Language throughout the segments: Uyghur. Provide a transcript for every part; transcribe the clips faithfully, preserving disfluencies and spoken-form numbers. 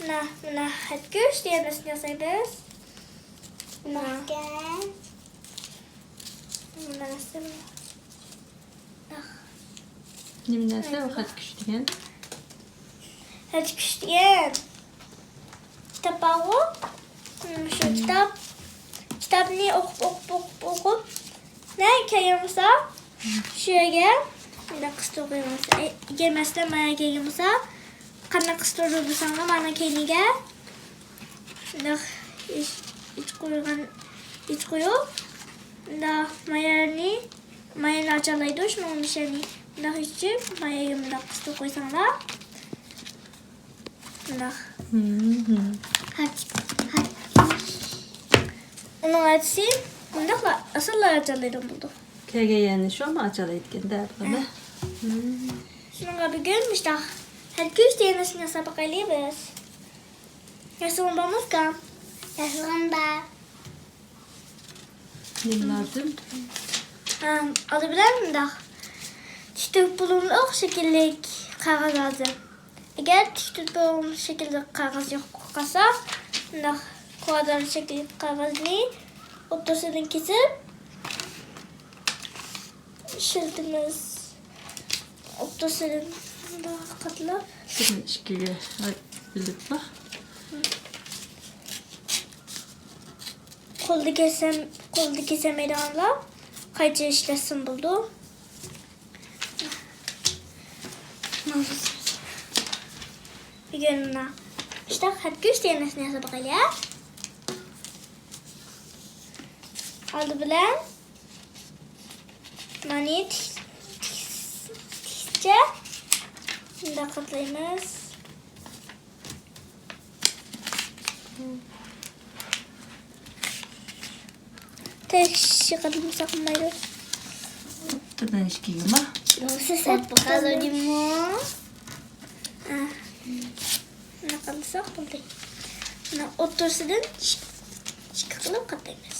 مانا، مانا، ھەتكۈچ دېگەن نەرسىنى ياسايمىز. مانا. مانا نەرسە. نېمە نەرسە ئۇ ھەتكۈچ دېگەن؟ ھەتكۈچ دېگەن كىتاب بارغۇ. مم، شۇ كىتاب، كىتابنى ئوقۇپ، ئوقۇپ، ئوقۇپ، ئوقۇپ، نەگە كەلگەن بولسا، شۇ يەرگە مۇنداق قىستۇرۇپ قويىمىز. ئەگەر مەسىلەن، مانا يەرگە كەلگەن بولسا، قانداق قىستۇرۇپ دېسەڭلار، مانا كەينىگە مۇنداق ئىچ، ئىچ قويغان، ئىچ قويۇپ، مۇنداق مايانى، مايانى ئاچالايدۇ، شۇنىڭ نىشانى. مۇنداق ئېچىپ، ماياگە مۇنداق قىستۇرۇپ قويساڭلار. مۇنداق. مم. ھەر، ھەر. ئۇنىڭ ئەتىسى مۇنداقلا ئاسانلا ئاچالايدىغان بولدۇق. كەلگەن يەرنى شۇمۇ ئاچالايدىكەن-دە، بۇلار. ھە. مم. شۇنىڭغا بۈگۈن مۇشتاق ھەتكۈچ دېگەن نەرسىنى ياساپ باقايلى بىز. ياسىغان بارمۇ ئۇكام؟ ياسىغان بار. نېمە لازىم؟ ھە، ئالدى بىلەن مۇنداق تىك تۆت بۇلۇڭلۇق شەكىللىك قەغەز لازىم. ئەگەر تىك تۆت بۇلۇڭلۇق شەكىللىك قەغەز يوق بولۇپ قالسا، مۇنداق كۋادرات شەكىللىك قەغەزنى ئوتتۇرىسىدىن كېسىپ، ئىشلىتىمىز. ئوتتۇرىسىدىن قاتلاپ. بىردىن ئىككىگە بۆلۈپلا. قولدا كېسەم، قولدا كېسەلمەيدىغانلار قايچا ئىشلەتسىمۇ بولىدۇ. بۈگۈن مانا مۇشتاق ھەتكۈچ دېگەن نەرسىنى ياساپ باقايلى، ھە؟ ئالدى بىلەن مانى تىك، تىك، تىكىچە مۇنداق قاتلايمىز. تەكشى قاتلىمىساق بولمايدۇ. بىردىن ئىككىگىمۇ؟ يوقسا سەت بولغان. ھە. مۇنداق قىلساق بولدى. مانا ئوتتۇرىسىدىن ئىككى قىلىپ قاتلايمىز.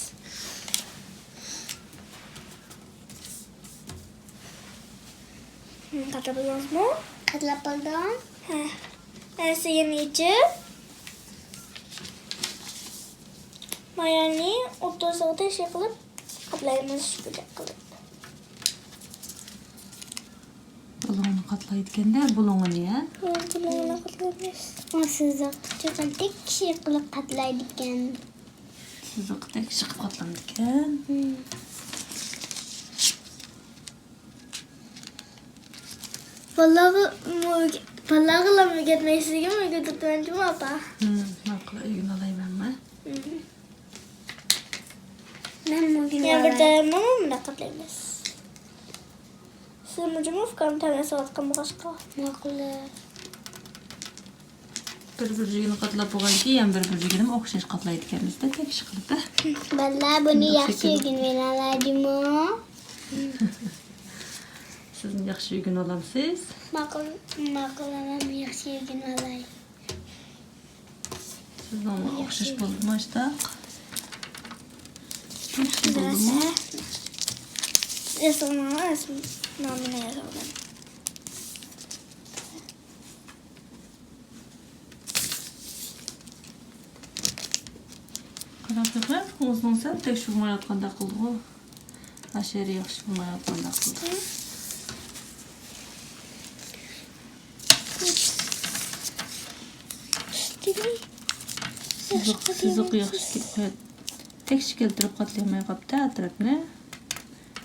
قاتلاپ بولدىڭىزمۇ؟ قاتلاپ بولدۇم. ھە. ھەممىسىنى يېچىپ، مايانى ئوتتۇرىسىغا تەكشى قىلىپ قاتلايمىز، شۇنداق قىلىپ. بۇلۇڭنى قاتلايدىكەن-دە، بۇلۇڭىنى، ھە؟ ھە، بۇلۇڭىنى قاتلايمىز. ئۇ سىزىق چوقۇم تەكشى قىلىپ قاتلايدىكەن. سىزىق تەكشى قىلىپ قاتلامدىكەن. ھىم. بالىلارغا، بالىلارغىلا ئۆگەتمەيسىزكىن، ئۆگىتىپ تۇرۇۋاتىمەن، ئاپا. ھىم، ماقۇل، ئۆگىنىۋالايمەنمۇ. ھىم. مەن مۇنداق يەنە بىر قىلاي. تەرەپنىمۇ مۇنداق قاتلايمىز. سىز مۇجۇمۇ ئۇكام تەڭ ياساۋاتقان بولغاچقا. ماقۇل. بىر بۇرجىكىنى قاتلاپ بولغاندىن كېيىن يەنە بىر بۇرجىكىنىمۇ ئوخشاش قاتلايدىكەنمىز-دە، تەكشى قىلىپ. بالىلار بۇنى ياخشى ئۆگىنىۋېلىڭلار جۇمۇ. سىزمۇ ياخشى ئۆگىنىۋالامسىز؟ ماقۇل، ماقۇل، مەن ياخشى ئۆگىنىۋالاي. سىزنىڭ ئوخشاش بولدىمۇ، ئاشتاق؟ ئوخشاش بولدىمۇ؟ ياسىغىنىڭلار نامىنى يازىمەن. قاراپ بېقىڭ، ئۆزىنىڭ سەل تەكشى بولمايۋاتقاندەك قىلدىغۇ. ئاشۇ يېرى ياخشى بولمايۋاتقاندەك قىلدى. سىزىق، سىزىق ياخشى كېلىپ قويۇپ، تەكشى كەلتۈرۈپ قاتلىيالماي قاپتۇ ئەتراپنى.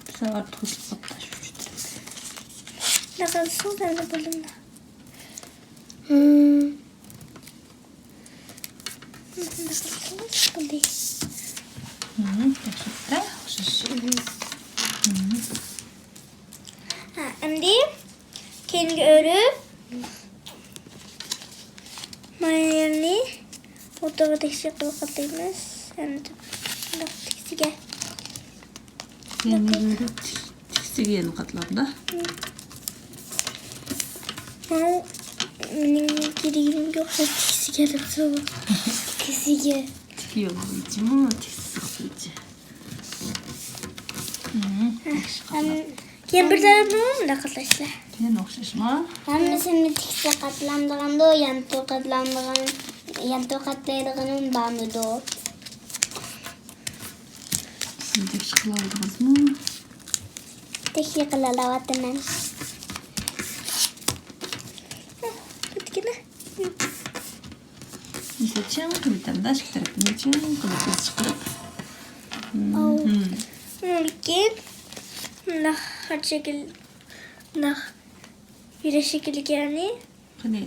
بىر سەل ئارتۇقچىلىق قاپتۇ شۇ تەرەپتە. نەقىل سۇ بەردى بۇلۇڭدا. ھىم. بولدى. ھىم، تەكشۈرتتە ئوخشاش. ھىم. ھە، ئەمدى كەينىگە ئۆرۈپ، مايىلنى ئوتتۇرىغا تەكشى قىلىپ قاتلايمىز. ئەمدى بۇنداق تىكىسىگە. يەنە بىر تىك-، تىكىسىگە يەنە قاتلاپلا. ماۋۇ مېنىڭ كىرگىنىمگە ئوخشاش تىكىسىگە دەپتۇ. تىكىسىگە. تىكى يوق بويىچىمۇ، تىكىسىز بويىچە. مم، ياخشى قاتلاپ. كېيىن بىر تەرەپنىمۇ مۇنداق قاتلايسىلەر. كېيىن ئوخشاشمۇ؟ ھەممىسىنى تىكىسى قاتلامدىغاندۇ، يانتۇ قاتلامدىغان. يانتۇ قاتلايدىغىنىم بارمىدۇ؟ سىز تەكشى قىلالايدىڭىزمۇ؟ تەكشى قىلالاۋاتىمەن. كەتكىنە. مىسال چىڭ قىلىپ، ئىككى تەرىپىنى چىڭ قىلىپ ئىز چىقىرىپ. ئاۋۇ. مھم. مۇمكىن. مۇنداق خەت شەكىل، مۇنداق يۈرەك شەكىللىك يەرنى. قېنى،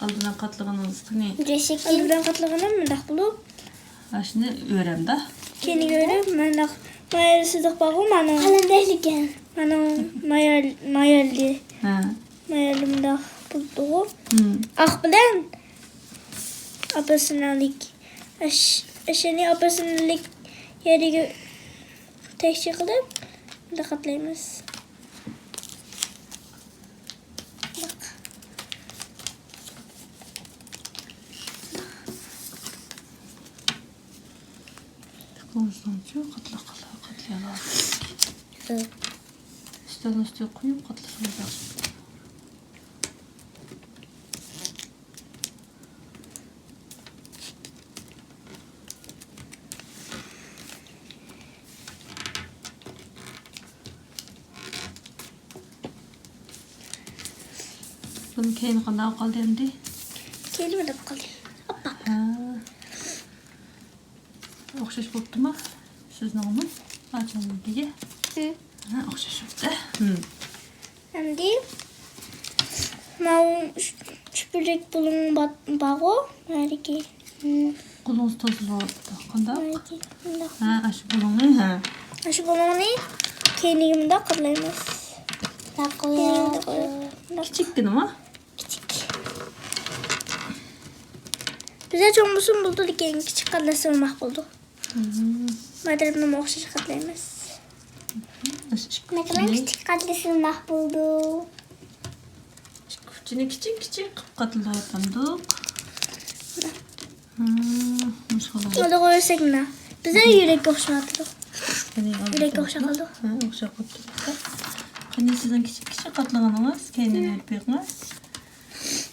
ئالدىنراق قاتلىغىنىڭىز قېنى. يۈرەك شەكىل. ئالدىنراق قاتلىغىنىم مۇنداق بولۇپ. ئاشۇنى ئۆرەمدە. كېيىنىگە ئۆرۈپ، مۇنداق مايا سىزىق بارغۇ، مانا. قەلەمدەكلىكەن. مانا مايا، مايالى. ھە. مايالى مۇنداق بولدىغۇ. ھىم. ئاق بىلەن ئاپېلسىنلىك. ئاش-، ئاشۇنى ئاپېلسىنلىك يەرگە تەكشى قىلىپ، مۇنداق قاتلايمىز. قويساڭچۇ، قاتلا-، قاتلا-، قاتلىيالايسىز. ئۈستىدىن ئۈستىگە قويۇپ قاتلىسىڭىز ياخشى. بۇنى كەينى قانداق قالدى ئەمدى؟ كەينى مۇنداق قالدى. ئاپپاق. ھە. ئوخشاش بوپتۇما؟ سىزنىڭمۇ؟ ئاچامنىڭكىگە؟ ھە. ھە، ئوخشاش بوپتۇ. ھىم. ئەمدى ماۋۇ ئۈچ، ئۈچ بۇلۇڭ بار-، بارغۇ، ماۋۇدىكى. ھىم. قولىڭىز تازىلاپ، قانداق؟ ماۋۇدىكى، مۇنداق. ھە، ئاشۇ بۇلۇڭنى، ھە. ئاشۇ بۇلۇڭنى كەينىگە مۇنداق قاتلايمىز. مۇنداق قويۇپ. كەينىگە مۇنداق قويۇپ. مۇنداق. كىچىككىنىما؟ كىچىك. بىزدە چوڭ بولسىمۇ بولىدۇ، لېكىن كىچىك قاتلىسا ماقۇل بولىدۇ. مم. ما تەرەپنىمۇ ئوخشاش قاتلايمىز. مم. نەقلەن كىچىك قاتلىسا ماقۇل بولىدۇ. ئۇچىنى كىچىك كىچىك قىلىپ قاتلاۋاتامدۇق. مم، ماشاللا. مانا قويساك مانا. بىزدە يۈرەككە ئوخشاۋاتىدۇ. قېنى، يۈرەككە ئوخشاپ قالدى. ھە، ئوخشاپ قاپتۇ. قېنى، سىزنىڭ كىچىك كىچىك قاتلىغىنىڭىز، كەينىنى ئېلىپ بېقىڭ.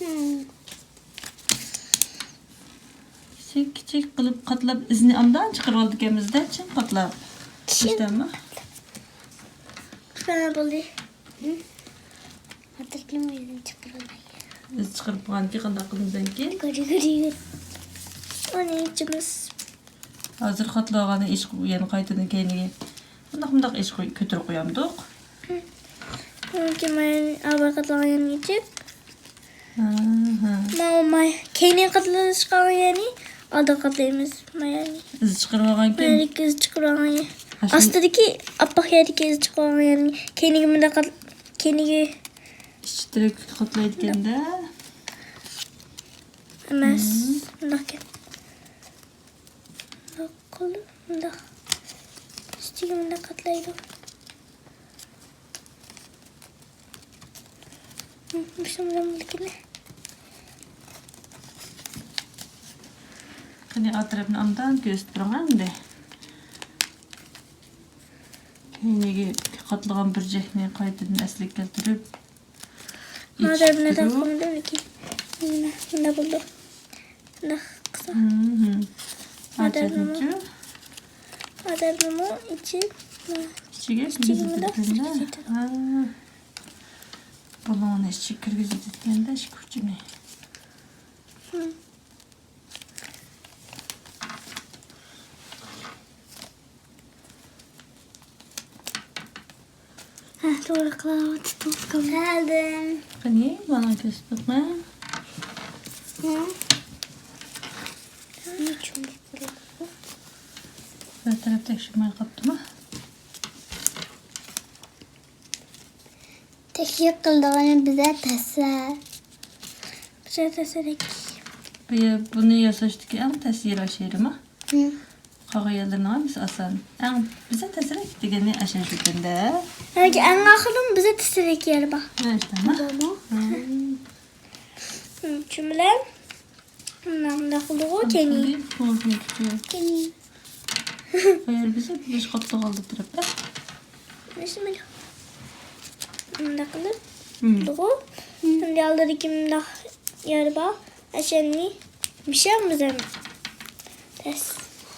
مم. كىچىك كىچىك قىلىپ قاتلاپ، ئىزنى ئاندىن چىقىرىۋالىدىكەنمىز-دە، چىڭ قاتلاپ. چىڭ. ئىشتەمە. بولدى. ئىز چىقىرىپ بولغاندىن كېيىن قانداق قىلىمىز ئەمكى؟ يۈگۈر، يۈگۈر، يۈگۈر. ئۇنى ئېچىمىز. ھازىر قاتلىۋالغاندىن ئېچىپ يەنە قايتىدىن كەينىگە. مۇنداق، مۇنداق ئېچىپ قوي-، كۆتۈرۈپ قويامدۇق. ئۇنىڭ كېيىن مايا ئاۋۋال قاتلىغان يەرنى ئېچىپ. ھە، ھە. ماۋۇ ماي-، كەينىگە قاتلىشىپ قالغان يەرنى ئالدىغا قاتلايمىز. مايانى. ئىز چىقىرىۋالغان كىم؟ مايانى ئىز چىقىرىۋالغان يەر. ئاشۇ ئاستىدىكى ئاپئاق يەردىكى ئىز چىقىرىۋالغان يەرنى كەينىگە مۇنداق قات-، كەينىگە. ئىچ تەرەپكە قاتلايدىكەن-دە. ئەمەس. مم. مۇنداق گەپ. مۇنداق قىلىپ، مۇنداق. ئۈستىگە مۇنداق قاتلايدۇ. مم، بىسمىللا. قېنى، ئارقا تەرەپنى ئاندىن كۆرسىتىپ بېرىڭ ئەمدى. كەينىگە قاتلىغان بۇرجەكنى قايتىدىن ئەسلىگە كەلتۈرۈپ. مانا بۇنى تاقىمىدىم لېكىن. مانا، مانا بولدى. مانا قىسا. مم. مانا بۇنىمۇ. مانا بۇنىمۇ ئىچى. ئىچىگە كىرگۈزۈپ كېتىدۇ. ھە. بۇلۇڭنى ئىچىگە كىرگۈزۈپ كەتكەندە ئىككى ئۇچىنى. مم. ھە، توغرا قىلىۋاتىدۇ. كەلدىم. قېنى، مانا كۆرسىتىپ بېقىڭ. ھە. بىر تەرەپ تەكشۈرمەي قاپتىما؟ تەكشۈر قىلىدىغىنى بىزە تەسە. بىزە تەسەدەك. بۇ، بۇنى ياساشتىكى ئەڭ تەس يېرى ئاشۇ يېرىما؟ ھە. قالغان يەرلىرىنىڭ ھەممىسى ئاسان. ئەڭ بىزە تەسرەك دېگىنى ئاشۇ يەر ئىكەندە. ھەرگە ئەڭ ئاخىرىدا بىزە تەسرەك يەر بار. ھە، ئىشتە، ھە؟ بارمۇ؟ ھە. شۇ بىلەن مۇنداق قىلدىغۇ، كېيىن. كېيىن. قايەر بىزە بىز قاتتىق ئالدى تەرەپتە. مۇنداق قىلىپ قىلدىغۇ. ئەمدى ئالدىدىكى مۇنداق يەر بار. ئەشەننى. مىشەم بىزەم. تەس.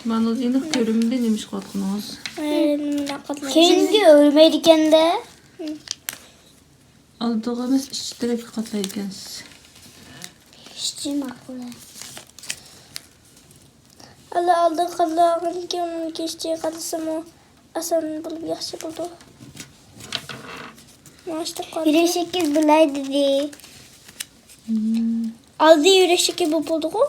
مانا ئېنىق كۆرۈنمىدى نېمە ئىش قىلىۋاتقىنىڭىز. ئەي، نېمە قىلىۋاتقىنىڭىز؟ كېيىنكى ئۆرمەيدىكەن-دە. ئالدىغا ئەمەس، ئىچ تەرەپكە قاتلايدىكەنسىز. ئىچى ماقۇل. ئاللا ئالدىغا قاتلىغاندىن كېيىن ئۇنىڭ كېيىن ئىچىگە قاتلىسىمۇ ئاسان بولۇپ ياخشى بولىدۇ. ماڭا ئىشتە قالدى. يۈرەك شەكىل بۇلاي دېدى. ئالدى يۈرەك شەكىل بولۇپ بولدىغۇ.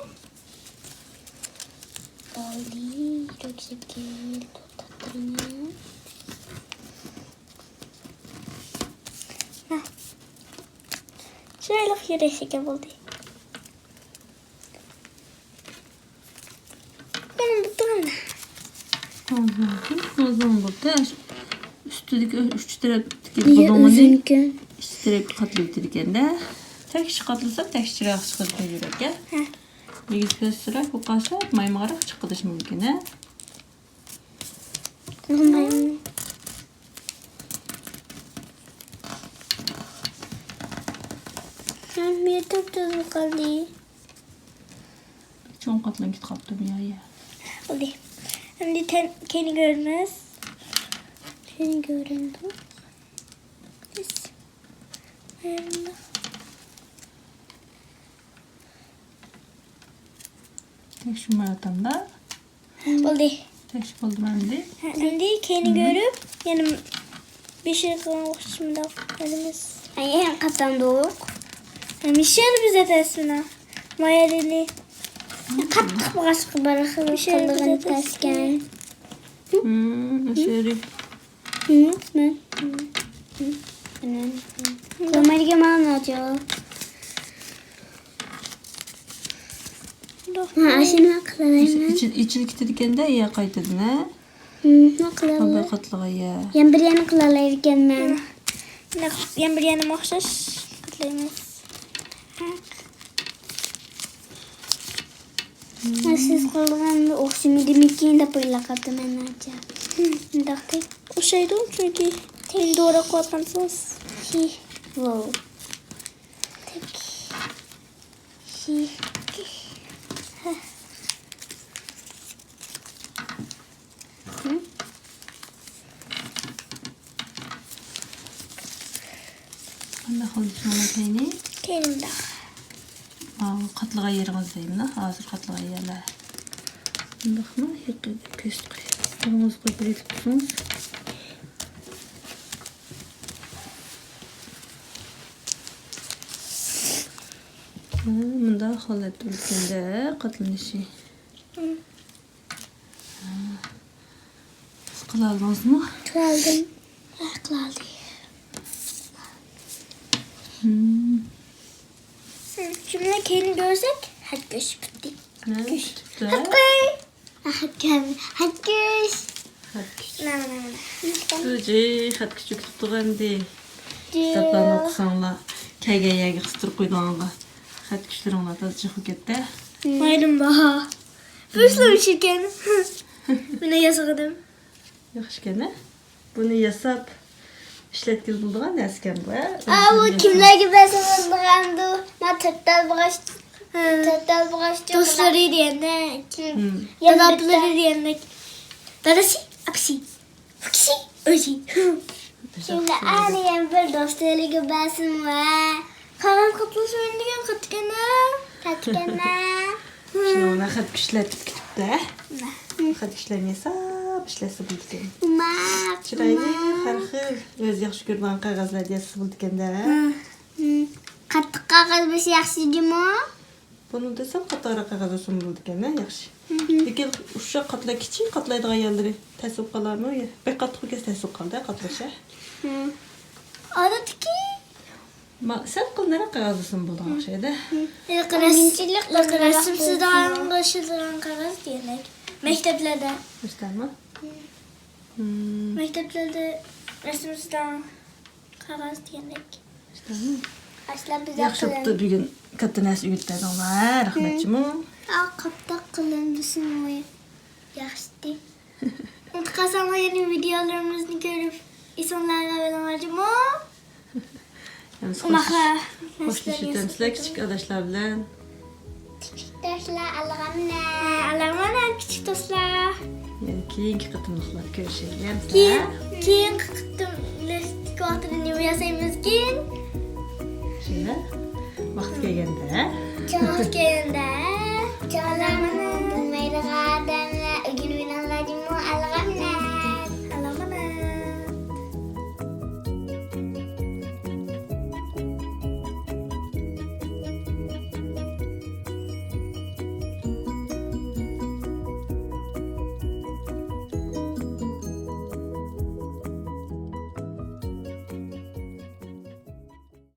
ئالدى يۈرەك شەكىل. توختاپ تۇرۇڭ. ھە. چىرايلىق يۈرەك شەكىل بولدى. مېنىڭ بۇتۇم. ئۇزۇن بولدى. ئۈستىدىكى ئۈچ تەرەپتىكى بۇلۇڭىنى ئۈزۈنكەن. ئىچ تەرەپكە قاتلىۋېتىدىكەن-دە. تەكشى قاتلىسا تەكشىراق چىقىدىكەن يۈرەككە. ھە. ئېگىز پەسرەك بولۇپ قالسا مايماقراق چىقىدىشى مۇمكىن، ھە. ھەم يېتىپ تۇرۇپ قالدى. چوڭ قاتلىنىپ كېتىپ قاپتۇ بۇ يەر. بولدى. ئەمدى تەن-، كەينىگە ئۆرۈمىز. كەينىگە ئۆرۈلدى. بىز. تەكشۈرمەيۋاتامدا. بولدى. تەكشى بولدىمۇ ئەمدى؟ ھە، ئەمدى كەينىگە ئۆرۈپ، يەنە بېشىغا ئوخشاش مۇنداق قىلىمىز. ھە، يەنە قاتلاندۇق. ھە، مىشەل بىزە تەسمىنا. مايالىنى. قاتتىق باشقا بىر خىل قىلغىنى تەسكەن. ھىم، ئاشۇ يەرى. ھىم، مەن. ھىم، ھىم. كۆرمەيدىكەن مانا ناچار. ھە، ئاشۇنى قىلالايمەن. ئىچىل-، ئىچىلىپ كېتىدىكەن-دە، يا قايتىدىن، ھە؟ ھىم، نېمە قىلالاي؟ قاتلىغان يا. يەنە بىر يەرنى قىلالايدىكەنمەن. يەنە بىر يەرنىمۇ ئوخشاش قاتلايمىز. ھە. ھە، سىز قىلغاندا ئوخشىمىدىمىكىن دەپ ئويلاپ قاپتىمەن ناچار. مۇنداق تەك. ئوخشايدۇ، چۈنكى تېنى دوراپ قويۇۋاتقانسىز. ھى. ۋاۋ. تەك. ھى. ھە. قانداق قىلدى شۇنىڭ كەينى؟ كەينى مۇنداق. ئاۋۇ قاتلىغان يېرىڭىز دەيمىنا، ھازىر قاتلىغان يەرلەر. مۇنداقمۇ؟ يېقىن كۆرسىتىپ قوياي. قولىڭىز قويۇپ بېرىپ تۇرسىڭىز. مۇنداق ھالەتتە بولىدىكەن-دە قاتلىنىشى. سىز قىلالدىڭىزمۇ؟ قىلالدىم. ھە، قىلالدى. شۇنى كەينى كۆرسەك، خەت كۆچۈپ كەتتى. نە؟ كۆچۈپ كەتتى. خەت كۆي. خەت كەم. خەت كۆش. خەت كۆچ. مانا، مانا، مانا. تۇجى، خەت كۆچۈپ كېتىپتۇغۇ ئەمدى. كىتابلارنى ئوقۇساڭلار، كەلگەن يەرگە قىستۇرۇپ قويىدىغانغا. خەت كۆچلىرىڭلار تازا جىق بولۇپ كەتتى. مايلىم بار. بىرسىلا ئىكەن. مېنىڭ ياسىغىنىم. ياخشىكەن، ھە؟ بۇنى ياساپ ئىشلەتكىلى بولىدىغان نەرسىكەن بۇ، ھە؟ ئا، بۇ كىملەرگە بەرسە بولىدىغاندۇ؟ ما تۆت تال بولغاچ، تۆت تال بولغاچ دوستلىرى دېگەندەك. داداپلىرى دېگەندەك. دادىسى، ئاپىسى، ئۇكىسى، ئۆزى. شۇڭا ئەنە يەنە بىر دوستلىرىگە بەرسىمۇ، ھە؟ قاغان قاتلىشىمەن دېگەن قاتتىكەن-ھە. قاتتىكەن-ھە. شۇنىڭ بىلەن خەت كۈچلەتتى كېتىپتۇ، ھە؟ خەت كۈچلەرنى ياساپ ئىشلەتسە بولىدىكەن. چىرايلىق، ھەر خىل ئۆزى ياخشى كۆرىدىغان قەغەزلەردە ياسىسا بولىدىكەن-دە، ھە؟ قاتتىق قەغەز بولسا ياخشى جۇمۇ. بۇنى دېسەم قاتارا قەغەز بولسىمۇ بولىدىكەن، ھە؟ ياخشى. لېكىن ئۇششاق قاتلار، كىچىك قاتلايدىغان يەرلىرى تەس بولۇپ قالارمۇ؟ بەك قاتتىق بولغاچ تەس بولۇپ قالىدۇ، قاتلىشى. ئادەتتىكى ما-، سەل قىلنىراق قەغەز بولسىمۇ بولىدىغان ئوخشايدۇ. رەسىم سىزىدىغان، قوشىدىغان قەغەز دېگەندەك. مەكتەپلەردە. مەكتەپلەردە رەسىم سىزىدىغان قەغەز دېگەندەك. ياخشى بوپتۇ، بۈگۈن كاتتا نەرسە ئۆگىتىپ بەردىڭلار، رەھمەت جۇمۇ. قاتتىق قىلىندىسىمۇ ياخشىتى. ئۇنتۇپ قالساڭلار يەنە ۋىدىيولىرىمىزنى كۆرۈپ ئېسىڭلارغا ئېلىڭلار جۇمۇ. ئوماقلار. خوشلىشىۋېتەمسىلەر كىچىك ئاداشلار بىلەن. دوستلار، ئالغانمەن. ئالغانمەن، كىچىك دوستلار. يەنە كېيىنكى قېتىملىقلاردا كۆرۈشەيلى. كېيىن، كېيىنكى قېتىملىق ۋاقتىدا نېمە ياسايمىزكىن؟ شۇنداق. ۋاقتى كەلگەندە. چاغ كەلگەندە. چاغلار